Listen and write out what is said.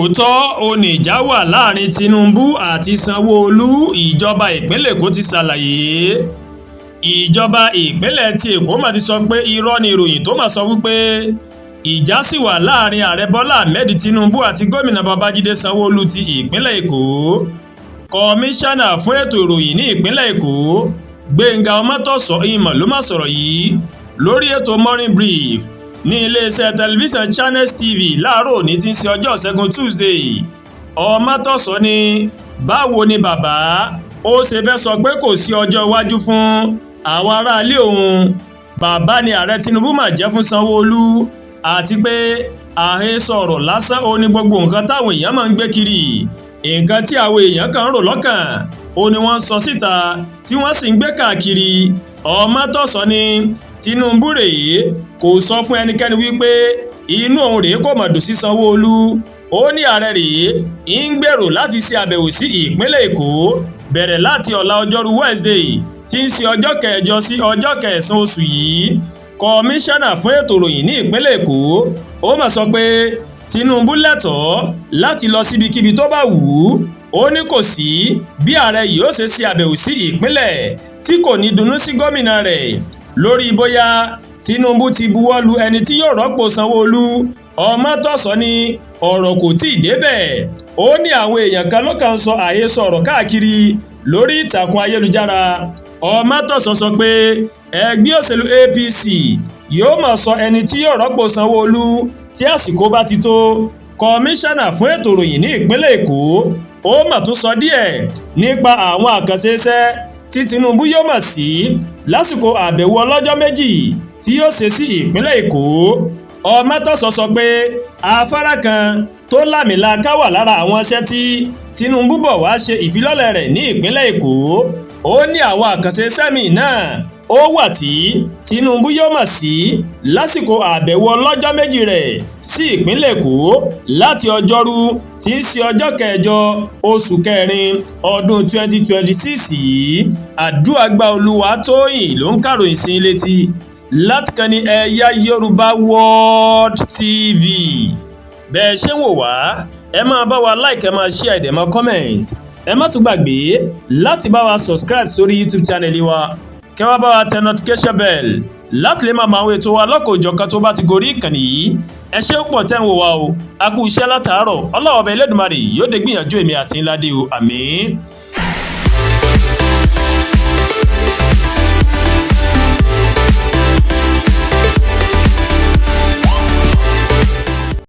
Lóòótọ́ oníjà wà láàrin Tinubu àti Sanwó-Olú, ìjọba ìpínlẹ̀ Èkó ti ṣàlàyé. Ìjọba ìpínlẹ̀ ti Èkó mà ti sọ pé irọ́ ni ìròyìn tó mà sọ wípé ìjà sì wà láàrin Ààrẹ Bọ́lá Ahmed Tinubu àti Gómìnà Babájídé Sanwó-Olú ti ìpínlẹ̀ Èkó. Kọmíṣánná fún ètò ìròyìn ní ìpínlẹ̀ Èkó, Gbénga Ọmọ́tòso ìmọ̀ ló má sọ̀rọ̀ yìí lórí ètò Morning Brief ní iléeṣẹ́ tẹlifíṣàn Channels TV láàárọ̀ òní tí ń ṣe ọjọ́ Ṣẹ́gun Tuesday. Ọmọ́tòso ní báwo ni bàbá ó ṣe fẹ́ sọ pé kò sí ọjọ́ iwájú fún àwọn aráalé òun? Bàbá ni Ààrẹ Tinubu mà jẹ́ fún Sanwó-Olú, àti pé àhesọ ọ̀rọ̀ lásán ó ní gbogbo nǹkan táwọn èèyàn máa ń gbé kiri. Nǹkan tí àwọn èèyàn kan ń rò lọ́kàn ó ní wọ́n ń sọ síta tí wọ́n sì ń gbé káàkiri. Ọmọ́tòso ní Tinubu rèé kò sọ fún ẹnikẹ́ni wípé inú òun rèé kò mọ̀ dùn sí Sanwó-Olú. Ó ní ààrẹ rèé ń gbèrò láti ṣe àbẹ̀wò sí ìpínlẹ̀ Èkó bẹ̀rẹ̀ láti ọ̀la ọjọ́rú Wednesday tí ń ṣe ọjọ́ 8 sí ọjọ́ 9 oṣù yìí. Kọmíṣánná fún ètò ìròyìn ní ìpínlẹ̀ Èkó ó mà sọ pé Tinubu lẹ́tọ̀ọ́ láti lọ síbikíbi tó bá wù ú. Ó ní kò sí bí ààrẹ yìí ó ṣe ṣe àbẹ̀wò sí ìpínlẹ̀ tí kò ní dunnú sí gómìnà rẹ̀. Lórí bóyá Tinubu ti buwọ́ lu ẹni tí yóò rọ́pò Sanwó-Olú, Ọmọ́tòso ní ọ̀rọ̀ kò tí ì débẹ̀. Ó ní àwọn èèyàn kan ló kàn ń sọ àhesọ ọ̀rọ̀ káàkiri lórí ìtàkùn ayélujára. Ọmọ́tòso sọ pé ẹgbẹ́ òṣèlú APC yóò máa sọ ẹni tí yóò rọ́pò Sanwó-Olú tí àsìkò bá ti tó. Kọmíṣánná fún ètò ìròyìn ní ìpínlẹ̀ Èkó ó mà tún sọ díẹ̀ nípa àwọn àkànṣe iṣẹ́ tí Tinubu yóò mọ̀ sí lásìkò àbẹ̀wò ọlọ́jọ́ 2 tí yóò ṣe sí ìpínlẹ̀ Èkó. Ọmọ́tòso sọ pé afárá kan tó láàmìlàaka wà lára àwọn iṣẹ́ tí Tinubu bọ̀ wá ṣe ìfilọ́lẹ̀ rẹ̀ ní ìpínlẹ̀ Èkó. Ó ní àwọn àkànṣe iṣẹ́ míì náà ó wà tí Tinubu yóò mọ̀ sí lásìkò àbẹ̀wò ọlọ́jọ́ 2 rẹ̀ sí ìpínlẹ̀ Èkó láti ọjọ́rú tí ń ṣe ọjọ́ 8 oṣù 4 ọdún 2026 yìí. Àdúràgbà Olúwatóyìn ló ń kàròyìn sí létí láti kàn ní Ẹ̀yà Yorùbá World TV. Bẹ́ẹ̀ ṣé ń wò wá, ẹ máa bá wa like, ẹ máa share, ẹ dẹ̀ máa comment. Ẹ má tún gbàgbé láti bá wa subscribe sórí YouTube channel wa, kẹ́ wá bá wa tẹ notification bell láti lè máa mọ àwọn ètò wa lọ́kọ̀ọ́jọ̀kan tó bá ti gorí ìkànnì yìí. Ẹ ṣé pọ̀ tẹ́ ń wò wá o, a kú iṣẹ́ látàárọ̀. Ọlọ́wọ́ ọba Elédùmarè yóò dé gbìyànjú èmi àti ńlá dé o, àmín.